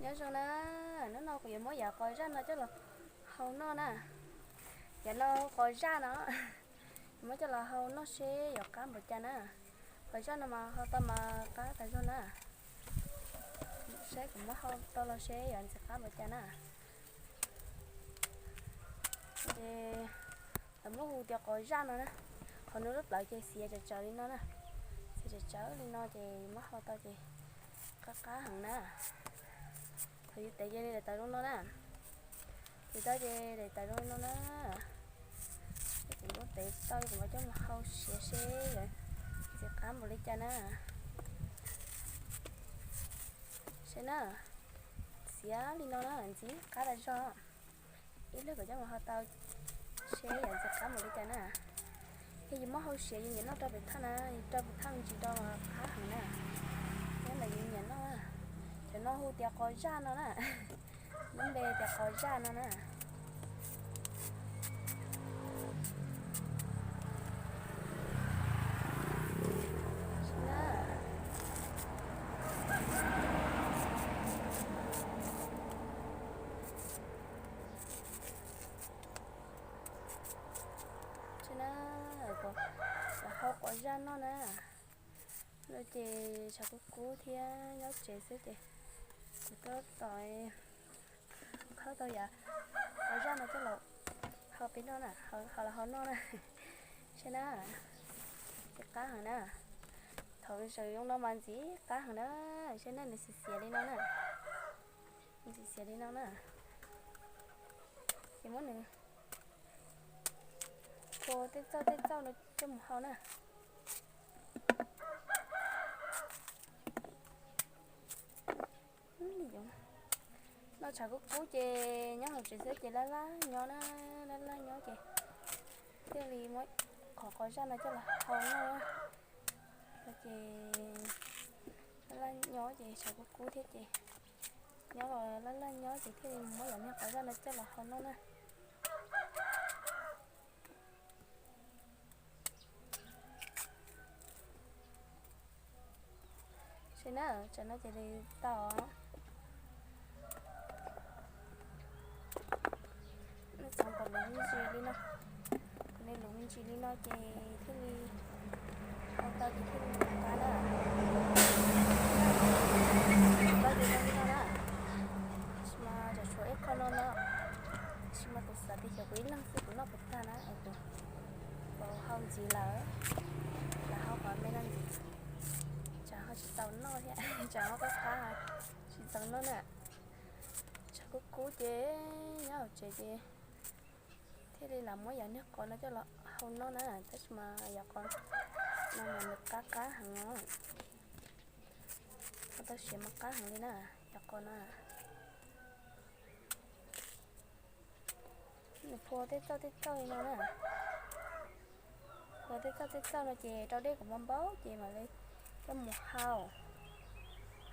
Nyob zoo na, hnub no kuv yuav muab yav qos zaj no coj los hau noj na. Yav no qos zaj no, muab coj los hau noj seb yuav qab npaum cas na. Qos zaj no mas hau tau mas qab tas zog na. Saib kuv muab hau tau los seb yuav ntxim qab npaum cas na. Ces lawv muab hu tias qos zaj no na. Qhov no lub plawv ces xiav tsawv tsawv li no na. Xiav tsawv tsawv li no ces muab hau tau ces qab qab heev na. Thaum yus tev ces daim tawv zoo no na. Tev tau ces daim tawv zoo li no na. Ces kuv muab tev tau kuv mam coj mus hau siav seb ntxim qab npaum li cas na. Saib na, xiav li no na, ntxim qab tas zog. Ib pliag kuv coj mus hau tau seb yuav ntxim qab npaum li cas na. Yog yus muab hau siav yus nyiam noj rau pem thaj na, rau pem thaj me ntsis rau qab heev na. Nyob ntawm yus nyiam noj na. Cov no hu tias qos zaj no na. Lub npe tias qos zaj no na. Ces na, kuv hau qos zaj noj na. No ces tshav kub kub thiab nyob tsev xwb ces kuv tuaj tom khawb tau yav qos zaj no coj los hau peb noj na, hau los hau noj na. Saib na, ntxim qab heev na. Thaum nws zoo no mas ntxim qab heev na. Saib na, nws xiav xiav li no na. Nws xiav xiav li no na. Ces muab nws ua tej txauj tej txauj no coj mus hau na. Noj tshav kub kub ces nyob hauv tsev xwb ces laj laj nyob na, laj laj nyob ces thiaj li muab qhov qos zaj no coj los hau noj. Ces laj laj nyob ces tshav kub kub thiab ces nyob los laj laj nyob ces thiaj li muab yav niag qos zaj no coj los hau noj na. Saib na, tsam no ces li tau. Nws txhoov kom luv me ntsis li no, kom nws luv me ntsis li no ces thiaj li hau tau ces thiaj li qab na. Tau ces tau li no na. Tab sis mas tsam tshuav ib qho no no, tab sis mas kuv xav tias xyov kuv ib leeg xwb kuv noj puas tag na es kuv hau ntxiv lawm, lawv hau qhov me no ntxiv, tsam ho tsis txaus noj thiab, tsam ho qab qab tsis txaus noj na. Tshav kub kub ces nyob hauv tsev ces thiaj li lam muab yav niag qos no coj los hau noj na, tab sis mas yav qos no mas nws qab qab heev os. Qhov tau siav mas qab heev li na, yav qos no. Nws phua tej txauj tej txauj li no na. Phua tej txauj tej txauj no ces rau dej kom npau npau ces mam li coj mus hau,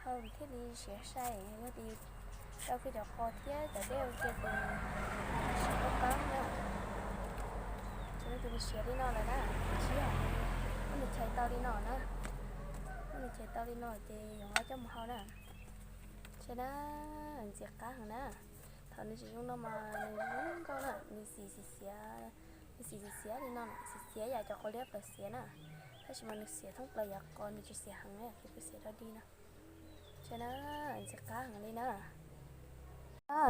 hau thiaj li siav sai. Yog tias rau kiag cov qos thiab cov dej ua ke ces siav qab qab na. Ces nws siav li no lawm na, tsis yog muab nws chais tau li no na. Muab nws chais tau li no ces yog nqa coj mus hau na. Saib na, ntxim qab heev na. Thaum nws tseem zoo no mas nws zoo nkauj na, nws xim xim xiav, nws xim xim xiav li no, xim xiav yam cov qos liab plaws xiav na. Tab sis mas nws xiav thoob plaws yav qos, nws tsis xiav heev na, ces kuv xiav rau dig no. Saib na, ntxim qab heev li na.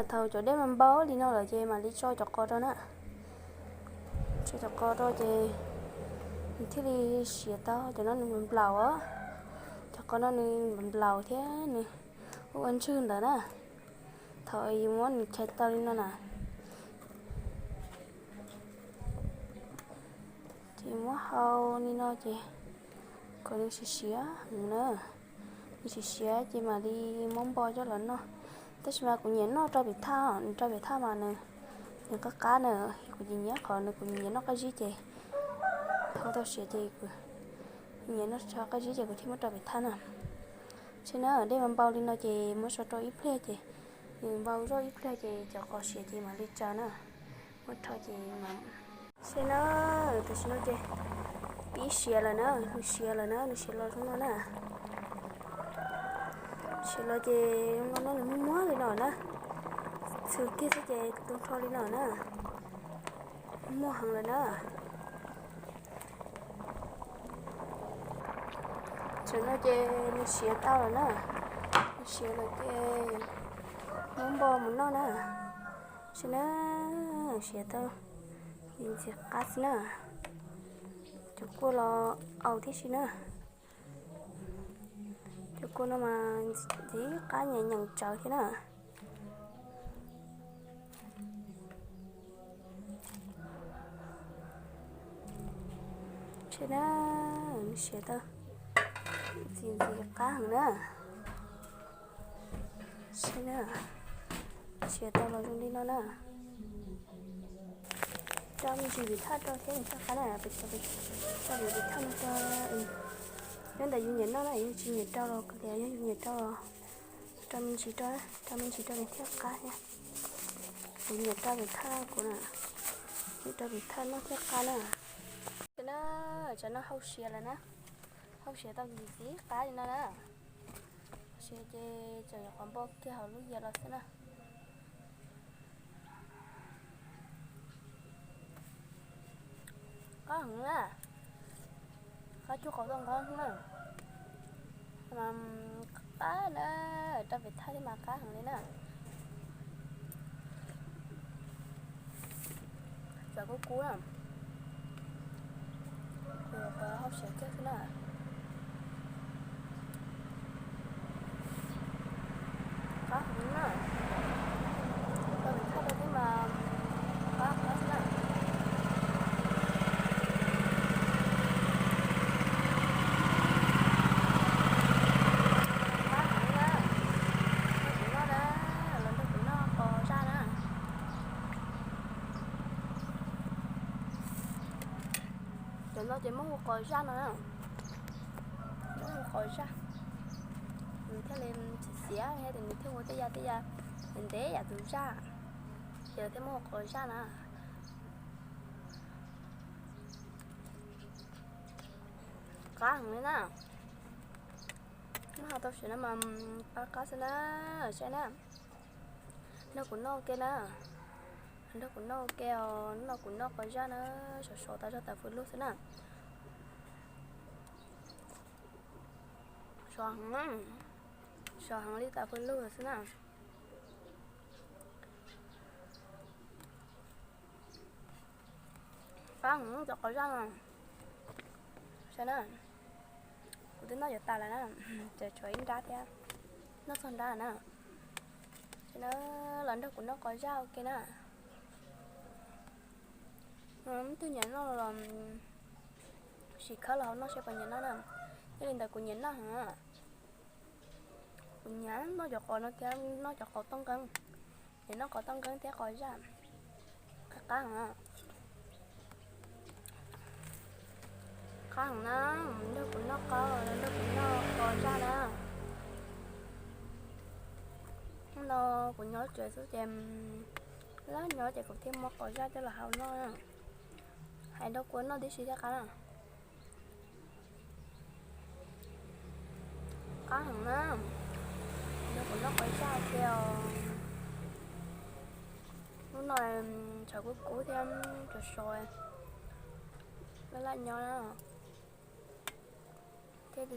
Thaum cov dej mas npau li no lawm ces mam li tso cov qos rau na. Tso cov qos rau ces nws thiaj li siav tau. Cov no nws nplaum os, cov qos no nws nplaum thiab nws ua ua ntswg ntawd na. Thaum yus muab nws chais tau li no na, ces muab hau li no ces kom nws siav siav heev na. Nws siav siav ces mam li muab npo coj los noj. Tab sis mas kuv nyiam noj rau pem thaj, nws rau pem thaj mas nws, nws qab qab na. Kuv nyiam nyiam qhov nws, kuv nyiam noj qab zib ces hau tau siav ces kuv nyiam noj rau qab zib ces kuv thiaj muab rau pem thaj na. Saib na, dej mas npau li no ces muab so rau ib pliag ces nws npau zoj ib pliag ces cov qos siav ces mam li tsaws na. Muab rho ces mam, saib na, tam sim no ces pib siav lawm na, nws siav lawm na, nws siav los zoo no na. Siav los ces zoo no na, nws muag muag li Txhwm kiag xwb ces tu nrho li no na. Muaj heev lawm na. Tam no ces nws siav tau lawm na. Nws siav lawm ces muab npo mus noj na. Saib na, siav tau ntxim qab xwb na. Cov kua los au thiab si na. Cov kua no mas ntxim qab, nyeem nyeem tsawv thiab na. Saib na, siav tau ntxim ntxim qab heev na. Saib na, siav tau los zoo li no na. Rau me ntsis vim thaj rau thiab nws thiaj qab na. Rau vim thaj no rau, nyob ntawm yus nyiam noj na, yog tsis nyiam rau los kuv tias yog yus nyiam rau los rau me ntsis rau, rau me ntsis rau nws thiaj qab thiab. Kuv nyiam rau vim thaj kuv na, nyiam rau vim thaj noj thiaj qab na. Ces na, tsam no hau siav lawm na, hau siav tau ntxim ntxim qab li no na. Siav ces tseem nyuam qhuav npo kiag hauv lub yias los xwb na. Qab heev na, qab cuag qau toj nqab na. Qab na, rau vim thaj thiab mas qab heev li na. Tsam kub kub na, kuv hau siav kiag xwb na. Qab heev na, rau vim thaj thiab mas qab qab xwb na. Qab heev na, nrog kuv noj na, los nrog kuv noj qos zaj na. Cov no ces muab hu qos zaj no na, muab hu qos zaj. Nws thiaj li tsis xiav thiab, nws thiaj ua tej yam tej yam ntev yam tus zaj, ces thiaj muab hu qos zaj na. Qab heev li na. Muab hau tau siav no mas qab qab xwb na, saib na. Nrog kuv noj ua ke na, nrog kuv noj ua ke os, no kuv noj qos zaj na, sov sov tas zog tas fwj lug xwb na. Sov heev, sov heev li tas fwj lug xwb na. Qab heev cov qos zaj no. Saib na, kuv twb noj yuav tas lawm na, ces tshuav ib nrab thiab, noj txog nrab na. Saib na, los nrog kuv noj qos zaj ua ke na. Leej twg nyiam noj los sim khawb los hauv noj saib puas nyiam noj na. Yog li ntawd kuv nyiam noj heev. Kuv nyiam noj cov qos no thiab noj cov qos toj nqeeb. Nyiam noj qos toj nqeeb thiab qos zaj. Qab qab heev. Qab heev na, nrog kuv noj qos, nrog kuv noj qos zaj na. Hnub no kuv nyob tsev xwb ces, lab nyob ces kuv thiaj muab qos zaj coj los hau noj na. Hais nrog kua noj tib si thiaj qab na. Qab heev na, nrog kuv noj qos zaj ua ke os. Hnub no tshav kub kub thiab, sov sov, laj laj nyob na. Thiab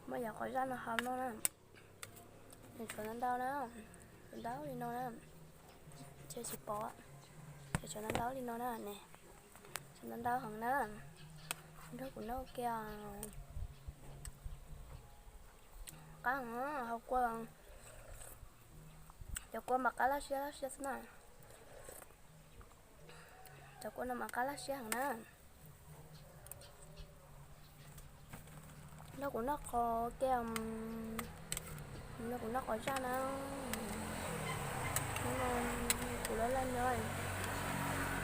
muab yav qos zaj no hau noj na. Nws tshuav ntau ntau na, tshuav ntau li no na. Ntshe tsis pom, ces tshuav ntau ntau li no na ne. Tshuav ntau ntau heev na. Nrog kuv noj ua ke os. Qab heev, hau kua, cov kua mas qab laj siab laj siab xwb na. Cov kua no mas qab laj siab heev na. Nrog kuv noj qos ke, nrog kuv noj qos zaj na. Hnub no kuv laj laj nyob,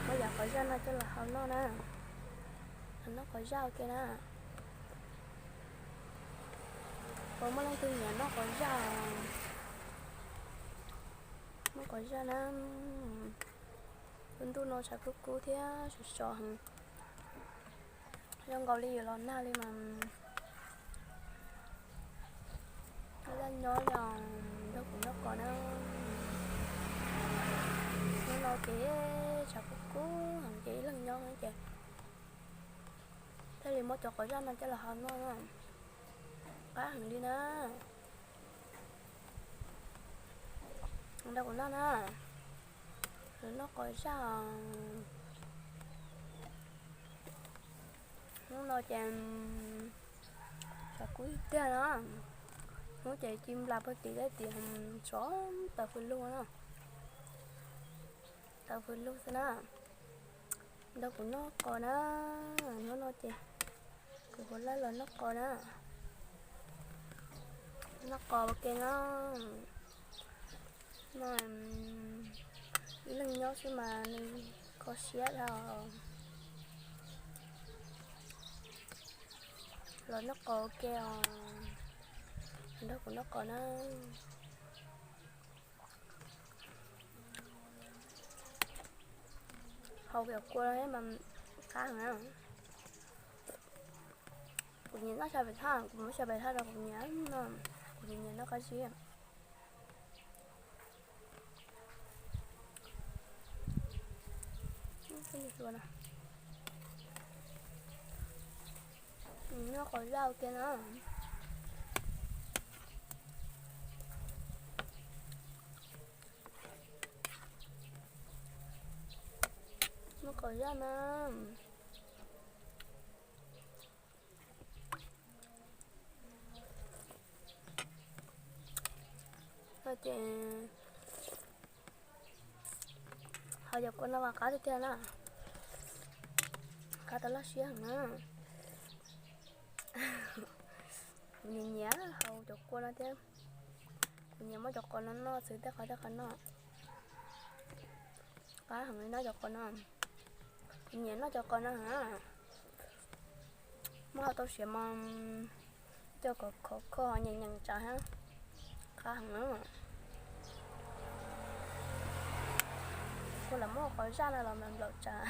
muab yav qos zaj no coj los hau noj na. Noj qos zaj ua ke na. Puas muaj leej twg nyiam noj qos zaj? Noj qos zaj na. Lub ntuj no tshav kub kub thiab sov sov heev. Zoo nkaus li yuav los nag li mas. Laj nyob, nrog kuv noj qos na. Ces tshav kub kub heev ces ib leeg nyob ces thiaj li muab cov qos zaj no coj los hau noj na. Qab heev li na. Nrog kuv noj na. Lawv noj qos zaj. Hnub no ces tshav kub tiag na. Hnub ces ci nplas pag tim tej tim sov taws fws lug na. Taws fws lug xwb na. Nrog kuv noj qos na. Hnub no ces kuv hu laj los noj qos na. Noj qos ua ke na. No, ib leeg nyob xwb mas nws kho siab dhau. Los noj qos ua ke os. Nrog kuv noj qos na. Haus cov kua no mas qab heev na. Kuv nyiam noj xyaw pem thaj, kuv muab xyaw pem thaj rau kuv nyiam no. Kuv nyiam noj qab zib. Noj qos zaj ua ke na. Noj qos zaj na. Ces haus cov kua no mas qab tiag tiag na. Qab tau loj siab heev na. Kuv nyiam nyiam haus cov kua no thiab. Kuv nyiam muab cov qos no noj xwb tej qhov tej qhov noj. Qab heev li noj cov qos no. Kuv nyiam noj cov qos no heev. Muab haus tau siav mas coj kom khov kho nyeem nyeem tsawv hab. Qab heev na. Kuv lam muab qos zaj no los nplaum tsawv.